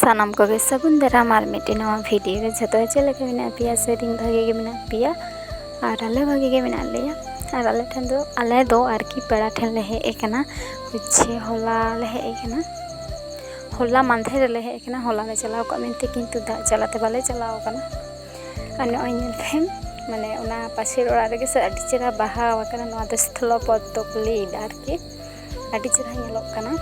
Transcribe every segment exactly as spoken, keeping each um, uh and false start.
ᱥᱟᱱᱟᱢ ᱠᱚᱜᱮ ᱥᱟᱹᱜᱩᱱ ᱫᱟᱨᱟᱢ ᱟᱨ ᱢᱤᱫᱴᱤᱡ ᱱᱟᱣᱟ ᱵᱷᱤᱰᱤᱭᱳ ᱨᱮ᱾ ᱡᱷᱚᱛᱚ ᱪᱮᱫ ᱞᱮᱠᱟ ᱢᱮᱱᱟᱜ ᱯᱮᱭᱟ? ᱥᱮᱫᱤᱧ ᱵᱷᱟᱜᱮ ᱜᱮ ᱢᱮᱱᱟᱜ ᱯᱮᱭᱟ ᱟᱨ ᱟᱞᱮ ᱵᱷᱟᱜᱮ ᱜᱮ ᱢᱮᱱᱟᱜ ᱞᱮᱭᱟ᱾ ᱟᱨ ᱟᱞᱮ ᱴᱷᱮᱱ ᱫᱚ, ᱟᱞᱮ ᱫᱚ ᱟᱨᱠᱤ ᱯᱮᱲᱟ ᱴᱷᱮᱱ ᱞᱮ ᱦᱮᱡ ᱟᱠᱟᱱᱟ᱾ ᱦᱚᱪᱪᱷᱮ ᱦᱚᱞᱟ ᱞᱮ ᱦᱮᱡ ᱟᱠᱟᱱᱟ, ᱦᱚᱞᱟ ᱢᱟᱫᱷᱮᱨ ᱨᱮᱞᱮ ᱦᱮᱡ ᱟᱠᱟᱱᱟ᱾ ᱦᱚᱞᱟ ᱞᱮ ᱪᱟᱞᱟᱣ ᱠᱚᱜᱼᱟ ᱢᱮᱱᱛᱮ, ᱠᱤᱱᱛᱩ ᱫᱟᱜ ᱡᱟᱞᱟᱛᱮ ᱵᱟᱞᱮ ᱪᱟᱞᱟᱣ ᱟᱠᱟᱱᱟ᱾ ᱟᱨ ᱱᱚᱜᱼᱚᱭ ᱧᱮᱞ ᱯᱮ, ᱢᱟᱱᱮ ᱚᱱᱟ ᱯᱟᱥᱮᱨ ᱚᱲᱟᱜ ᱨᱮᱜᱮ ᱥᱮ ᱟᱹᱰᱤ ᱪᱮᱦᱨᱟ ᱵᱟᱦᱟ ᱟᱠᱟᱱᱟ᱾ ᱱᱚᱣᱟ ᱫᱚ ᱥᱛᱷᱚᱞᱚ ᱯᱚᱫᱽᱫᱚ ᱠᱚ ᱞᱟᱹᱭᱫᱟ ᱟᱨᱠᱤ, ᱟᱹᱰᱤ ᱪᱮᱦᱨᱟ ᱧᱮᱞᱚᱜ ᱠᱟᱱᱟ᱾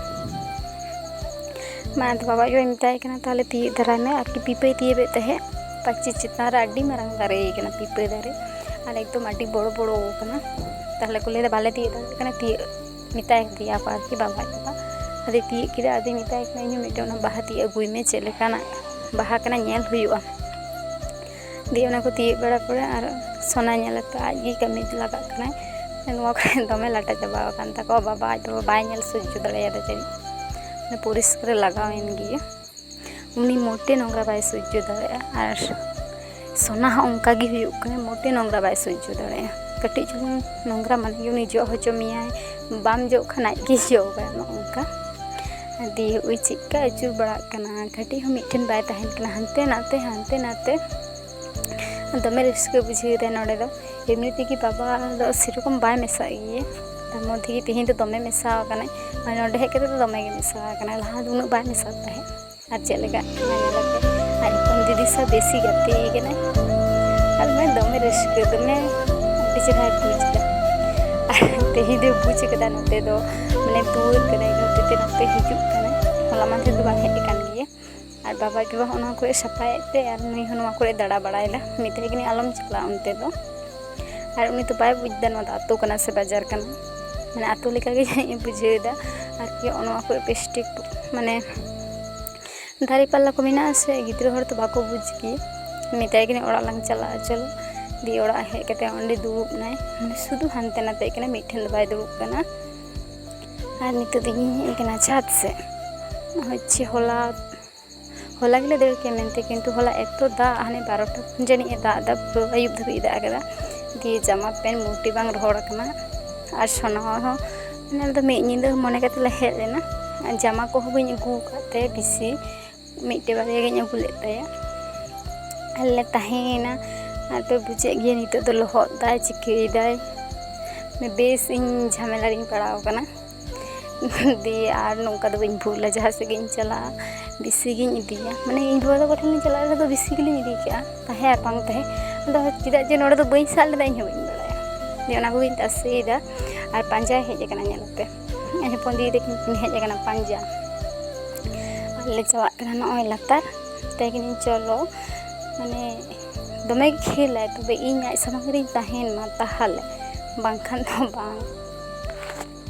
ᱢᱟ ᱟᱫᱚ ᱵᱟᱵᱟ ᱟᱭᱳᱭ ᱢᱮᱛᱟᱭ ᱠᱟᱱᱟ, "ᱛᱟᱦᱞᱮ ᱛᱤᱭᱳᱜ ᱫᱟᱨᱟᱭ ᱢᱮ ᱟᱨᱠᱤ, ᱯᱤᱯᱟᱹᱭ ᱛᱤᱭᱳᱜᱮᱫ ᱛᱟᱦᱮᱸᱫ᱾ ᱯᱟᱹᱪᱤ ᱪᱮᱛᱟᱱ ᱨᱮ ᱟᱹᱰᱤ ᱢᱟᱨᱟᱝ ᱫᱟᱨᱮ ᱠᱟᱱᱟ ᱯᱤᱯᱟᱹ ᱫᱟᱨᱮ, ᱟᱨ ᱮᱠᱫᱚᱢ ᱟᱹᱰᱤ ᱵᱚᱲᱚ ᱵᱚᱲᱚ ᱠᱟᱱᱟ᱾" ᱛᱟᱦᱞᱮ ᱠᱚ ᱞᱟᱹᱭᱫᱟ, "ᱵᱟᱞᱮ ᱛᱤᱭᱳᱜ ᱫᱟᱲᱮᱭᱟᱜ ᱠᱟᱱᱟ, ᱛᱤᱭᱳᱜ ᱢᱮᱛᱟᱭ ᱠᱟᱫᱮᱭᱟ ᱠᱚ ᱟᱨᱠᱤ, ᱵᱟᱵᱟ ᱟᱡ ᱵᱟᱵᱟ ᱟᱫᱚᱭ ᱛᱤᱭᱳᱜ ᱠᱮᱫᱟ᱾ ᱟᱫᱚᱭ ᱢᱮᱛᱟᱭ ᱠᱟᱱᱟ, 'ᱤᱧ ᱦᱚᱸ ᱢᱤᱫᱴᱮᱱ ᱚᱱᱟ ᱵᱟᱦᱟ ᱛᱤᱭᱳᱜ ᱟᱹᱜᱩᱭ ᱢᱮ, ᱪᱮᱫ ᱞᱮᱠᱟᱱᱟᱜ ᱵᱟᱦᱟ ᱠᱟᱱᱟ ᱧᱮᱞ ᱦᱩᱭᱩᱜᱼᱟ᱾' ᱫᱤᱭᱮ ᱚᱱᱟ ᱠᱚ ᱛᱤᱭᱳᱜ ᱵᱟᱲᱟ ᱯᱚᱨᱮ ᱟᱨ ᱥᱚᱱᱟ ᱧᱮᱞ ᱟᱛᱮ ᱟᱡ ᱜᱮ ᱠᱟᱹᱢᱤ ᱞᱟᱜᱟᱜ ᱠᱟᱱᱟᱭ᱾ ᱱᱚᱣᱟ ᱠᱚᱨᱮ ᱫᱚᱢᱮ ᱞᱟᱴᱟ ᱪᱟᱵᱟ ᱟᱠᱟᱱ ᱛᱟᱠᱚᱣᱟ, ᱵᱟᱵᱟ ᱟᱡ ᱵᱟᱵᱟ ᱵᱟᱭ ᱧᱮᱞ ᱥᱚᱡᱽᱡᱚ ᱫᱟᱲᱮᱭᱟᱫᱟ ᱡᱟᱹᱱᱤᱡ, ᱢᱟᱱᱮ ᱯᱚᱨᱤᱥᱠᱟᱨ ᱞᱟᱜᱟᱣ ᱮᱱ ᱜᱮᱭᱟ᱾ ᱩᱱᱤ ᱢᱚᱴᱮ ᱱᱚᱝᱨᱟ ᱵᱟᱭ ᱥᱚᱡᱽᱡᱚ ᱫᱟᱲᱮᱭᱟᱜᱼᱟ᱾ ᱟᱨ ᱥᱚᱱᱟ ᱦᱚᱸ ᱚᱱᱠᱟ ᱜᱮ ᱦᱩᱭᱩᱜ ᱠᱟᱱᱟ, ᱢᱚᱴᱮ ᱱᱚᱝᱨᱟ ᱵᱟᱭ ᱥᱚᱡᱽᱡᱚ ᱫᱟᱲᱮᱭᱟᱜᱼᱟ᱾ ᱠᱟᱹᱴᱤᱡ ᱪᱩᱞᱩᱝ ᱱᱚᱝᱨᱟ ᱢᱟᱱᱮ ᱜᱮ ᱩᱱᱤ ᱡᱚᱜ ᱦᱚᱪᱚ ᱢᱮᱭᱟᱭ, ᱵᱟᱢ ᱡᱚᱜ ᱠᱷᱟᱱ ᱟᱡ ᱜᱮ ᱡᱚᱜᱟᱭ, ᱱᱚᱜᱼᱚ ᱱᱚᱝᱠᱟ᱾ ᱫᱤᱭᱮ ᱦᱚᱸᱜᱼᱚᱭ ᱪᱮᱫᱠᱟ ᱟᱹᱪᱩᱨ ᱵᱟᱲᱟᱜ ᱠᱟᱱᱟ, ᱠᱟᱹᱴᱤᱡ ᱦᱚᱸ ᱢᱤᱫᱴᱷᱮᱱ ᱵᱟᱭ ᱛᱟᱦᱮᱱ ᱠᱟᱱᱟ, ᱦᱟᱱᱛᱮ ᱱᱟᱛᱮ ᱦᱟᱱᱛᱮ ᱱᱟᱛᱮ᱾ ᱫᱚᱢᱮ ᱨᱟᱹᱥᱠᱟᱹ ᱵᱩᱡᱷᱟᱹᱣ ᱮᱫᱟᱭ ᱱᱚᱰᱮ ᱫᱚ᱾ ᱮᱢᱱᱤ ᱛᱮᱜᱮ ᱵᱟᱵᱟ ᱫᱚ ᱥᱮᱨᱚᱠᱚᱢ ᱵᱟᱭ ᱢᱮᱥᱟᱜ ᱜᱮᱭᱟ, ᱛᱟᱨ ᱢᱚᱫᱽᱫᱷᱮ ᱜᱮ ᱛᱮᱦᱮᱧ ᱫᱚ ᱫᱚᱢᱮ ᱢᱮᱥᱟ ᱟᱠᱟᱱᱟᱭ᱾ ᱢᱟᱱᱮ ᱱᱚᱰᱮ ᱦᱮᱡ ᱠᱟᱛᱮ ᱫᱚ ᱫᱚᱢᱮ ᱜᱮ ᱢᱮᱥᱟ ᱟᱠᱟᱱᱟᱭ, ᱞᱟᱦᱟ ᱫᱚ ᱩᱱᱟᱹᱜ ᱵᱟᱭ ᱢᱮᱥᱟᱜ ᱛᱟᱦᱮᱸᱫ᱾ ᱟᱨ ᱪᱮᱫ ᱞᱮᱠᱟ ᱚᱱᱟ ᱧᱮᱞ ᱠᱟᱛᱮ ᱟᱡ ᱦᱚᱯᱚᱱ ᱫᱤᱫᱤ ᱥᱟᱶ ᱵᱮᱥᱤ ᱜᱟᱛᱮ ᱠᱟᱱᱟᱭ᱾ ᱟᱨ ᱢᱟᱱᱮ ᱫᱚᱢᱮ ᱨᱟᱹᱥᱠᱟᱹ, ᱫᱚᱢᱮ ᱟᱹᱰᱤ ᱪᱮᱦᱨᱟᱭ ᱵᱩᱡᱽ ᱮᱫᱟ᱾ ᱟᱨ ᱛᱮᱦᱮᱧ ᱫᱚᱭ ᱵᱩᱡᱽ ᱠᱟᱫᱟ ᱱᱚᱛᱮ ᱫᱚ ᱢᱟᱱᱮ ᱫᱩᱣᱟᱹᱨ ᱠᱟᱱᱟᱭ, ᱱᱚᱛᱮ ᱛᱮ ᱱᱚᱛᱮ ᱦᱤᱡᱩᱜ ᱠᱟᱱᱟᱭ᱾ ᱦᱚᱞᱟ ᱢᱟᱫᱷᱮᱨ ᱫᱚ ᱵᱟᱭ ᱦᱮᱡ ᱟᱠᱟᱱ ᱜᱮᱭᱟ᱾ ᱟᱨ ᱵᱟᱵᱟ ᱟᱡ ᱵᱟᱵᱟ ᱦᱚᱸ ᱱᱚᱣᱟ ᱠᱚᱨᱮ ᱥᱟᱯᱷᱟᱭᱮᱫ ᱛᱮ ᱟᱨ ᱱᱩᱭ ᱦᱚᱸ ᱱᱚᱣᱟ ᱠᱚᱨᱮ ᱫᱟᱬᱟ ᱵᱟᱲᱟᱭᱮᱫᱟ᱾ ᱢᱮᱛᱟᱭ ᱠᱟᱹᱱᱟᱹᱧ, "ᱟᱞᱚᱢ ᱪᱟᱞᱟᱜᱼᱟ ᱚᱱᱛᱮ ᱫᱚ᱾" ᱟᱨ ᱩᱱᱤ ᱫᱚ ᱵᱟᱭ ᱵᱩᱡᱽ ᱮᱫᱟ ᱱᱚᱣᱟ ᱫᱚ ᱟᱛᱳ ᱠᱟᱱᱟ ᱥᱮ ᱵᱟᱡᱟᱨ ᱠᱟᱱᱟ, ᱢᱟᱱᱮ ᱟᱛᱳ ᱞᱮᱠᱟᱜᱮ ᱡᱟᱹᱱᱤᱡ ᱮ ᱵᱩᱡᱷᱟᱹᱣ ᱮᱫᱟ᱾ ᱟᱨᱠᱤ ᱱᱚᱣᱟ ᱠᱚᱨᱮ ᱯᱮᱥᱴᱤᱠ ᱢᱟᱱᱮ ᱫᱟᱨᱮ ᱯᱟᱞᱟ ᱠᱚ ᱢᱮᱱᱟᱜᱼᱟ ᱥᱮ, ᱜᱤᱫᱽᱨᱟᱹ ᱦᱚᱲ ᱫᱚ ᱵᱟᱠᱚ ᱵᱩᱡᱽ ᱜᱮᱭᱟ᱾ ᱢᱮᱛᱟᱭ ᱠᱟᱹᱱᱟᱹᱧ, "ᱚᱲᱟᱜ ᱞᱟᱝ ᱪᱟᱞᱟᱜᱼᱟ, ᱪᱚᱞᱚ᱾" ᱫᱤᱭᱮ ᱚᱲᱟᱜ ᱦᱮᱡ ᱠᱟᱛᱮ ᱚᱸᱰᱮ ᱫᱩᱲᱩᱵ ᱮᱱᱟᱭ, ᱢᱟᱱᱮ ᱥᱩᱫᱷᱩ ᱦᱟᱱᱛᱮ ᱱᱟᱛᱮᱜ ᱠᱟᱱᱟ, ᱢᱤᱫ ᱴᱷᱮᱱ ᱫᱚ ᱵᱟᱭ ᱫᱩᱲᱩᱵ ᱠᱟᱱᱟ᱾ ᱟᱨ ᱱᱤᱛᱚᱜ ᱫᱚ ᱤᱧ ᱦᱮᱡ ᱠᱟᱱᱟ ᱪᱷᱟᱫᱽ ᱥᱮᱫ᱾ ᱦᱚᱪᱪᱷᱮ ᱦᱚᱞᱟ, ᱦᱚᱞᱟ ᱜᱮᱞᱮ ᱫᱟᱹᱲ ᱠᱮᱫᱟ ᱢᱮᱱᱛᱮ, ᱠᱤᱱᱛᱩ ᱦᱚᱞᱟ ᱮᱛᱚ ᱫᱟᱜ, ᱦᱟᱱᱮ ᱵᱟᱨᱚᱴᱟ ᱠᱷᱚᱱ ᱡᱟᱹᱱᱤᱡ ᱮ ᱫᱟᱜ ᱮᱫᱟ, ᱯᱩᱨᱟᱹ ᱟᱹᱭᱩᱵ ᱫᱷᱟᱹᱵᱤᱡ ᱮ ᱫᱟᱜ ᱠᱮᱫᱟ᱾ ᱫᱤᱭᱮ ᱡᱟᱢᱟ ᱯᱮᱱᱴ ᱢᱩᱴᱤ ᱵᱟᱝ ᱨᱚᱦᱚᱲ ᱟᱠᱟᱱᱟ᱾ ᱟᱨ ᱥᱚᱱᱟ ᱦᱚᱸ, ᱢᱟᱱᱮ ᱟᱞᱮ ᱫᱚ ᱢᱤᱫ ᱧᱤᱫᱟᱹ ᱢᱚᱱᱮ ᱠᱟᱛᱮ ᱞᱮ ᱦᱮᱡ ᱞᱮᱱᱟ᱾ ᱟᱨ ᱡᱟᱢᱟ ᱠᱚᱦᱚᱸ ᱵᱟᱹᱧ ᱟᱹᱜᱩ ᱟᱠᱟᱫ ᱛᱮ ᱵᱮᱥᱤ ᱢᱤᱫᱴᱮᱡ ᱵᱟᱨᱭᱟ ᱜᱤᱧ ᱟᱹᱜᱩ ᱞᱮᱫ ᱛᱟᱭᱟ᱾ ᱟᱞᱮ ᱞᱮ ᱛᱟᱦᱮᱸᱭᱮᱱᱟ᱾ ᱟᱨ ᱯᱮ ᱵᱩᱡᱮᱫ ᱜᱮᱭᱟ, ᱱᱤᱛᱚᱜ ᱫᱚ ᱞᱚᱦᱚᱫ ᱫᱟᱭ, ᱪᱤᱠᱟᱹᱭᱮᱫᱟᱭ᱾ ᱵᱮᱥ ᱤᱧ ᱡᱷᱟᱢᱮᱞᱟ ᱨᱤᱧ ᱯᱟᱲᱟᱣ ᱟᱠᱟᱱᱟ᱾ ᱫᱤᱭᱮ ᱟᱨ ᱱᱚᱝᱠᱟ ᱫᱚ ᱵᱟᱹᱧ ᱵᱷᱩᱞᱟ, ᱡᱟᱦᱟᱸ ᱥᱮᱫ ᱜᱤᱧ ᱪᱟᱞᱟᱜᱼᱟ, ᱵᱮᱥᱤ ᱜᱤᱧ ᱤᱫᱤᱭᱟ᱾ ᱢᱟᱱᱮ, ᱤᱧ ᱵᱟᱵᱟ ᱛᱟᱠᱚ ᱴᱷᱮᱱ ᱞᱤᱧ ᱪᱟᱞᱟᱜ ᱨᱮᱫᱚ ᱵᱮᱥᱤ ᱜᱮᱞᱤᱧ ᱤᱫᱤ ᱠᱟᱜᱼᱟ, ᱛᱟᱦᱮᱸ ᱟᱨ ᱵᱟᱝ ᱛᱟᱦᱮᱸ᱾ ᱟᱫᱚ ᱪᱮᱫᱟᱜ ᱡᱮ ᱱᱚᱰᱮ ᱫᱚ ᱵᱟᱹᱧ ᱥᱟᱵ ᱞᱮᱫᱟ, ᱤᱧ ᱦᱚᱸ ᱵᱟᱹᱧ ᱵᱟᱲᱟᱭᱟ᱾ ᱫᱤᱭᱮ ᱚᱱᱟ ᱠᱚᱜᱮᱧ ᱛᱟᱥᱮᱭᱮᱫᱟ᱾ ᱟᱨ ᱯᱟᱸᱡᱟᱭ ᱦᱮᱡ ᱟᱠᱟᱱᱟ, ᱧᱮᱞ ᱯᱮ, ᱤᱧ ᱦᱚᱯᱚᱱ ᱫᱤᱫᱤ ᱛᱟᱹᱠᱤᱱ ᱠᱤᱱ ᱦᱮᱡ ᱟᱠᱟᱱᱟ ᱯᱟᱸᱡᱟ᱾ ᱟᱨ ᱞᱮ ᱪᱟᱞᱟᱜ ᱠᱟᱱᱟ ᱱᱚᱜᱼᱚᱭ ᱞᱟᱛᱟᱨ᱾ ᱢᱮᱛᱟᱭ ᱠᱟᱹᱱᱟᱹᱧ, "ᱪᱚᱞᱚ", ᱢᱟᱱᱮ, ᱫᱚᱢᱮ ᱜᱮ ᱠᱷᱮᱞᱟᱭ, ᱛᱚᱵᱮ ᱤᱧ ᱟᱡ ᱥᱟᱢᱟᱝ ᱨᱤᱧ ᱛᱟᱦᱮᱱ ᱢᱟ ᱛᱟᱦᱚᱞᱮ, ᱵᱟᱝᱠᱷᱟᱱ ᱫᱚ ᱵᱟᱝ᱾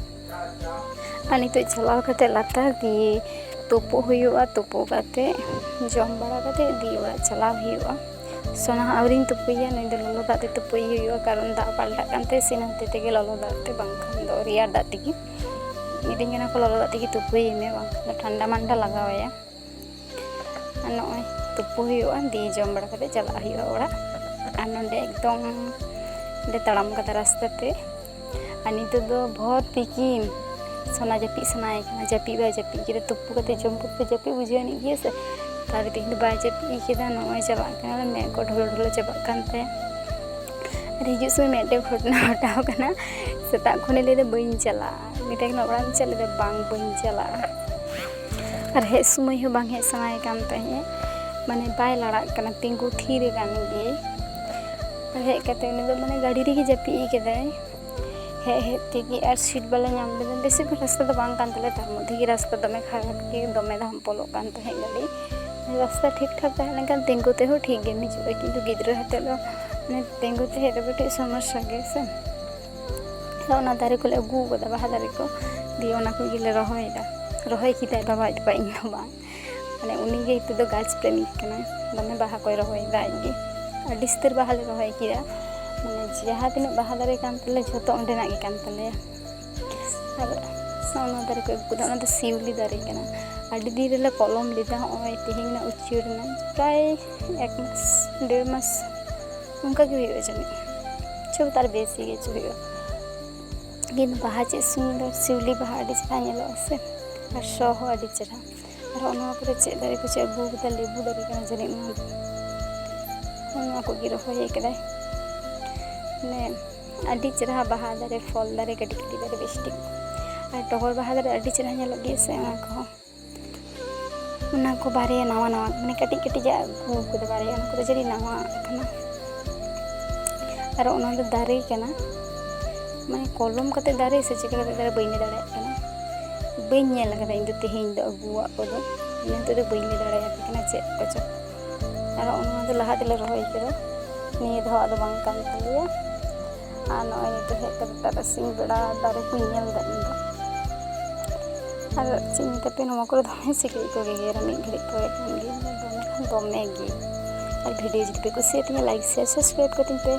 ᱟᱨ ᱱᱤᱛᱚᱜ ᱪᱟᱞᱟᱣ ᱠᱟᱛᱮ ᱞᱟᱛᱟᱨ ᱫᱤᱭᱮ ᱛᱩᱯᱩᱜ ᱦᱩᱭᱩᱜᱼᱟ, ᱛᱩᱯᱩ ᱠᱟᱛᱮ ᱡᱚᱢ ᱵᱟᱲᱟ ᱠᱟᱛᱮ ᱫᱤᱭᱮ ᱚᱲᱟᱜ ᱪᱟᱞᱟᱣ ᱦᱩᱭᱩᱜᱼᱟ᱾ ᱥᱳᱱᱟ ᱦᱚᱸ ᱟᱹᱣᱨᱤᱧ ᱛᱩᱯᱩᱭᱟ, ᱱᱩᱭ ᱫᱚ ᱞᱚᱞᱚ ᱫᱟᱜ ᱛᱮ ᱛᱩᱯᱩᱭ ᱦᱩᱭᱩᱜᱼᱟ, ᱠᱟᱨᱚᱱ ᱫᱟᱜ ᱯᱟᱞᱴᱟᱜ ᱠᱟᱱ ᱛᱟᱭᱟ ᱥᱮ, ᱤᱱᱟᱹ ᱦᱚᱛᱮ ᱛᱮᱜᱮ ᱞᱚᱞᱚ ᱫᱟᱜ ᱛᱮ, ᱵᱟᱝᱠᱷᱟᱱ ᱫᱚ ᱨᱮᱭᱟᱲ ᱫᱟᱜ ᱛᱮᱜᱮ᱾ ᱢᱤᱛᱟᱹᱧ ᱠᱟᱱᱟ ᱠᱚ, "ᱞᱚᱞᱚ ᱫᱟᱜ ᱛᱮᱜᱮ ᱛᱩᱯᱩᱭᱮ ᱢᱮ, ᱵᱟᱝᱠᱷᱟᱱ ᱫᱚ ᱴᱷᱟᱱᱰᱟ ᱢᱟᱱᱰᱟ ᱞᱟᱜᱟᱣᱟᱭᱟ᱾" ᱟᱨ ᱱᱚᱜᱼᱚᱭ ᱛᱩᱯᱩ ᱦᱩᱭᱩᱜᱼᱟ, ᱫᱤᱭᱮ ᱡᱚᱢ ᱵᱟᱲᱟ ᱠᱟᱛᱮ ᱪᱟᱞᱟᱜ ᱦᱩᱭᱩᱜᱼᱟ ᱚᱲᱟᱜ᱾ ᱟᱨ ᱱᱚᱸᱰᱮ ᱮᱠᱫᱚᱢ ᱞᱮ ᱛᱟᱲᱟᱢ ᱠᱟᱫᱟ ᱨᱟᱥᱛᱟ ᱛᱮ᱾ ᱟᱨ ᱱᱤᱛᱚᱜ ᱫᱚ ᱵᱷᱳᱨ ᱛᱤᱠᱤᱱ, ᱥᱳᱱᱟ ᱡᱟᱹᱯᱤᱫ ᱥᱟᱱᱟᱭᱮ ᱠᱟᱱᱟ, ᱡᱟᱹᱯᱤᱫ ᱵᱟᱭ ᱡᱟᱹᱯᱤᱫ ᱠᱮᱫᱟ᱾ ᱛᱩᱯᱩ ᱠᱟᱛᱮ ᱡᱚᱢ ᱠᱟᱛᱮ ᱡᱟᱹᱯᱤᱫ ᱵᱩᱡᱷᱟᱹᱣ ᱟᱹᱱᱤᱡ ᱜᱮᱭᱟ ᱥᱮ, ᱛᱟᱦᱞᱮ ᱛᱮᱦᱮᱧ ᱫᱚ ᱵᱟᱭ ᱡᱟᱹᱯᱤᱫ ᱠᱮᱫᱟ᱾ ᱱᱚᱜᱼᱚᱭ ᱪᱟᱞᱟᱜ ᱠᱟᱱᱟ, ᱢᱮᱫ ᱠᱚ ᱰᱷᱚᱞᱚ ᱰᱷᱚᱞᱚ ᱪᱟᱵᱟᱜ ᱠᱟᱱ ᱛᱟᱭᱟ᱾ ᱟᱨ ᱦᱤᱡᱩᱜ ᱥᱚᱢᱚᱭ ᱢᱤᱫᱴᱮᱱ ᱜᱷᱚᱴᱚᱱᱟ ᱜᱷᱚᱴᱟᱣ ᱠᱟᱱᱟ᱾ ᱥᱮᱛᱟᱜ ᱠᱷᱚᱱᱮ ᱞᱟᱹᱭᱫᱟ, "ᱵᱟᱹᱧ ᱪᱟᱞᱟᱜᱼᱟ", ᱢᱮᱛᱟᱭ ᱠᱟᱱᱟ, "ᱚᱲᱟᱜ ᱮᱢ ᱪᱟᱞᱟᱜᱼᱟ?" ᱞᱟᱹᱭᱫᱟ, "ᱵᱟᱝ, ᱵᱟᱹᱧ ᱪᱟᱞᱟᱜᱼᱟ᱾" ᱟᱨ ᱦᱮᱡ ᱥᱚᱢᱚᱭ ᱦᱚᱸ ᱵᱟᱝ ᱦᱮᱡ ᱥᱟᱱᱟᱭᱮ ᱠᱟᱱ ᱛᱟᱦᱮᱸᱫ, ᱢᱟᱱᱮ ᱵᱟᱭ ᱞᱟᱲᱟᱜ ᱠᱟᱱᱟ, ᱛᱤᱸᱜᱩ ᱛᱷᱤᱨ ᱟᱠᱟᱱ ᱜᱮ᱾ ᱟᱨ ᱦᱮᱡ ᱠᱟᱛᱮ ᱩᱱᱤ ᱫᱚ ᱢᱟᱱᱮ ᱜᱟᱹᱰᱤ ᱨᱮᱜᱮ ᱡᱟᱹᱯᱤᱫ ᱠᱮᱫᱟᱭ᱾ ᱦᱮᱡ ᱦᱮᱡ ᱛᱮᱜᱮ ᱟᱨ ᱥᱤᱴ ᱵᱟᱞᱮ ᱧᱟᱢ ᱞᱮᱫᱟ᱾ ᱵᱮᱥᱤ ᱫᱚ ᱨᱟᱥᱛᱟ ᱫᱚ ᱵᱟᱝ ᱠᱟᱱ ᱛᱟᱞᱮᱭᱟ, ᱛᱟᱨ ᱢᱚᱫᱽᱫᱷᱮ ᱜᱮ ᱨᱟᱥᱛᱟ ᱫᱚᱢᱮ ᱠᱷᱟᱨᱟᱯ ᱜᱮ, ᱫᱚᱢᱮ ᱫᱷᱟᱢᱯᱚᱞᱚᱜ ᱠᱟᱱ ᱛᱟᱦᱮᱸᱫ ᱜᱟᱹᱰᱤ᱾ ᱨᱟᱥᱛᱟ ᱴᱷᱤᱠ ᱴᱷᱟᱠ ᱛᱟᱦᱮᱸ ᱞᱮᱱᱠᱷᱟᱱ ᱛᱤᱸᱜᱩ ᱛᱮᱦᱚᱸ ᱴᱷᱤᱠ ᱜᱮᱢ ᱦᱤᱡᱩᱜᱼᱟ, ᱠᱤᱱᱛᱩ ᱜᱤᱫᱽᱨᱟᱹ ᱦᱚᱛᱮᱫ ᱫᱚ ᱢᱟᱱᱮ ᱛᱤᱸᱜᱩ ᱛᱮ ᱦᱮᱡ ᱫᱚ ᱠᱟᱹᱴᱤᱡ ᱥᱚᱢᱚᱥᱥᱟ ᱜᱮ ᱥᱮ᱾ ᱟᱫᱚ ᱚᱱᱟ ᱫᱟᱨᱮ ᱠᱚᱞᱮ ᱟᱹᱜᱩ ᱟᱠᱟᱫᱟ, ᱵᱟᱦᱟ ᱫᱟᱨᱮ ᱠᱚ, ᱫᱤᱭᱮ ᱚᱱᱟ ᱠᱚᱜᱮ ᱞᱮ ᱨᱚᱦᱚᱭᱮᱫᱟ᱾ ᱨᱚᱦᱚᱭ ᱠᱮᱫᱟᱭ ᱵᱟᱵᱟ ᱟᱡ ᱵᱟᱵᱟ, ᱤᱧ ᱫᱚ ᱵᱟᱝ᱾ ᱢᱟᱱᱮ ᱩᱱᱤ ᱜᱮ ᱱᱤᱛᱚᱜ ᱫᱚ ᱜᱟᱪᱷ ᱯᱨᱮᱢᱤ ᱠᱟᱱᱟᱭ, ᱫᱚᱢᱮ ᱵᱟᱦᱟ ᱠᱚᱭ ᱨᱚᱦᱚᱭᱮᱫᱟ ᱟᱡ ᱜᱮ᱾ ᱟᱹᱰᱤ ᱩᱥᱛᱟᱹᱨ ᱵᱟᱦᱟ ᱞᱮ ᱨᱚᱦᱚᱭ ᱠᱮᱫᱟ, ᱢᱟᱱᱮ ᱡᱟᱦᱟᱸ ᱛᱤᱱᱟᱹᱜ ᱵᱟᱦᱟ ᱫᱟᱨᱮ ᱠᱟᱱ ᱛᱟᱞᱮᱭᱟ ᱡᱷᱚᱛᱚ ᱚᱸᱰᱮᱱᱟᱜ ᱜᱮ ᱠᱟᱱ ᱛᱟᱞᱮᱭᱟ᱾ ᱟᱨ ᱱᱚᱜᱼᱚ ᱱᱚᱣᱟ ᱫᱟᱨᱮ ᱠᱚ ᱟᱹᱜᱩ ᱠᱮᱫᱟ, ᱚᱱᱟ ᱫᱚ ᱥᱤᱣᱞᱤ ᱫᱟᱨᱮ ᱠᱟᱱᱟ᱾ ᱟᱹᱰᱤ ᱫᱤᱱ ᱨᱮᱞᱮ ᱠᱚᱞᱚᱢ ᱞᱮᱫᱟ, ᱱᱚᱜᱼᱚᱭ ᱛᱮᱦᱮᱧ ᱱᱟᱜ ᱩᱪᱟᱹᱲ ᱮᱱᱟ, ᱯᱨᱟᱭ ᱮᱠ ᱢᱟᱥ, ᱰᱮᱲ ᱢᱟᱥ ᱚᱱᱠᱟ ᱜᱮ ᱦᱩᱭᱩᱜᱼᱟ ᱡᱟᱹᱱᱤᱡ᱾ ᱪᱚ ᱛᱟᱨ ᱵᱮᱥᱤ ᱜᱮ ᱪᱚ ᱦᱩᱭᱩᱜᱼᱟ᱾ ᱠᱤᱱᱛᱩ ᱵᱟᱦᱟ ᱪᱮᱫ ᱥᱩᱱᱫᱚᱨ, ᱥᱤᱣᱞᱤ ᱵᱟᱦᱟ ᱟᱹᱰᱤ ᱪᱮᱦᱨᱟ ᱧᱮᱞᱚᱜᱼᱟ ᱥᱮ, ᱟᱨ ᱥᱚ ᱦᱚᱸ ᱟᱹᱰᱤ ᱪᱮᱦᱨᱟ᱾ ᱟᱨᱦᱚᱸ ᱱᱚᱣᱟ ᱠᱚᱨᱮ ᱪᱮᱫ ᱫᱟᱨᱮ ᱠᱚ, ᱪᱮᱫ ᱵᱩ ᱠᱟᱫᱟ, ᱞᱮᱵᱩ ᱫᱟᱨᱮ ᱠᱟᱱᱟ ᱡᱟᱹᱱᱤᱡ ᱱᱚᱣᱟ ᱫᱚ᱾ ᱱᱚᱣᱟ ᱠᱚᱜᱮ ᱨᱚᱦᱚᱭ ᱠᱟᱫᱟᱭ᱾ ᱢᱟᱱᱮ ᱟᱹᱰᱤ ᱪᱮᱨᱦᱟ ᱵᱟᱦᱟ ᱫᱟᱨᱮ, ᱯᱷᱚᱞ ᱫᱟᱨᱮ, ᱠᱟᱹᱴᱤᱡ ᱠᱟᱹᱴᱤᱡ ᱫᱟᱨᱮ ᱵᱮᱥ ᱴᱷᱤᱠ᱾ ᱟᱨ ᱴᱚᱜᱚᱨ ᱵᱟᱦᱟ ᱫᱟᱨᱮ ᱟᱹᱰᱤ ᱪᱮᱨᱦᱟ ᱧᱮᱞᱚᱜ ᱜᱮᱭᱟ ᱥᱮ, ᱚᱱᱟ ᱠᱚᱦᱚᱸ᱾ ᱚᱱᱟ ᱠᱚ ᱵᱟᱨᱭᱟ ᱱᱟᱣᱟ ᱱᱟᱣᱟ, ᱢᱟᱱᱮ ᱠᱟᱹᱴᱤᱡ ᱠᱟᱹᱴᱤᱡ ᱟᱜ ᱟᱹᱜᱩ ᱠᱟᱫᱟ ᱵᱟᱨᱭᱟ, ᱚᱱᱟ ᱠᱚᱫᱚ ᱡᱟᱹᱱᱤᱡ ᱱᱟᱣᱟ ᱠᱟᱱᱟ᱾ ᱟᱨ ᱚᱱᱟ ᱫᱚ ᱫᱟᱨᱮ ᱠᱟᱱᱟ, ᱢᱟᱱᱮ ᱠᱚᱞᱚᱢ ᱠᱟᱛᱮ ᱫᱟᱨᱮ ᱥᱮ ᱪᱤᱠᱟᱹ ᱠᱟᱛᱮ ᱫᱟᱨᱮ, ᱵᱟᱹᱧ ᱞᱟᱹᱭ ᱫᱟᱲᱮᱭᱟᱜ ᱠᱟᱱᱟ᱾ ᱵᱟᱹᱧ ᱧᱮᱞ ᱠᱟᱫᱟ ᱤᱧ ᱫᱚ ᱛᱮᱦᱮᱧ ᱫᱚ ᱟᱹᱜᱩᱣᱟᱜ ᱠᱚᱫᱚ᱾ ᱤᱱᱟᱹ ᱦᱚᱛᱮᱡ ᱛᱮ ᱵᱟᱹᱧ ᱞᱟᱹᱭ ᱫᱟᱲᱮᱭᱟᱯᱮ ᱠᱟᱱᱟ ᱪᱮᱫ ᱠᱚᱪᱚ᱾ ᱟᱨ ᱚᱱᱟ ᱫᱚ ᱞᱟᱦᱟ ᱛᱮᱞᱮ ᱨᱚᱦᱚᱭ ᱠᱟᱫᱟ, ᱱᱤᱭᱟᱹ ᱫᱷᱟᱣ ᱟᱫᱚ ᱵᱟᱝ ᱠᱟᱱ ᱛᱟᱞᱮᱭᱟ᱾ ᱟᱨ ᱱᱚᱜᱼᱚᱭ ᱱᱤᱛᱚᱜ ᱦᱮᱡ ᱠᱟᱛᱮ ᱛᱟᱨᱟᱥᱤᱧ ᱵᱮᱲᱟ ᱫᱟᱨᱮ ᱠᱚᱧ ᱧᱮᱞ ᱮᱫᱟ ᱤᱧ ᱫᱚ᱾ ᱟᱨ ᱪᱮᱫ ᱤᱧ ᱢᱮᱛᱟ ᱯᱮᱭᱟ, ᱱᱚᱣᱟ ᱠᱚᱨᱮ ᱫᱚᱢᱮ ᱥᱤᱠᱲᱤᱡ ᱠᱚ ᱜᱮᱜᱮᱨᱟ ᱢᱤᱫ ᱜᱷᱟᱹᱲᱤᱡ ᱯᱚᱨᱮ ᱠᱷᱟᱱ ᱜᱮ, ᱫᱚᱢᱮ ᱠᱷᱟᱱ ᱫᱚᱢᱮ ᱜᱮ᱾ ᱟᱨ ᱵᱷᱤᱰᱤᱭᱳ ᱡᱩᱫᱤ ᱯᱮ ᱠᱩᱥᱤᱭᱟᱜ ᱛᱤᱧᱟ, ᱞᱟᱭᱤᱠ, ᱥᱮᱭᱟᱨ, ᱥᱟᱵᱥᱠᱨᱟᱭᱤᱵ ᱠᱟᱹᱛᱤᱧ ᱯᱮ᱾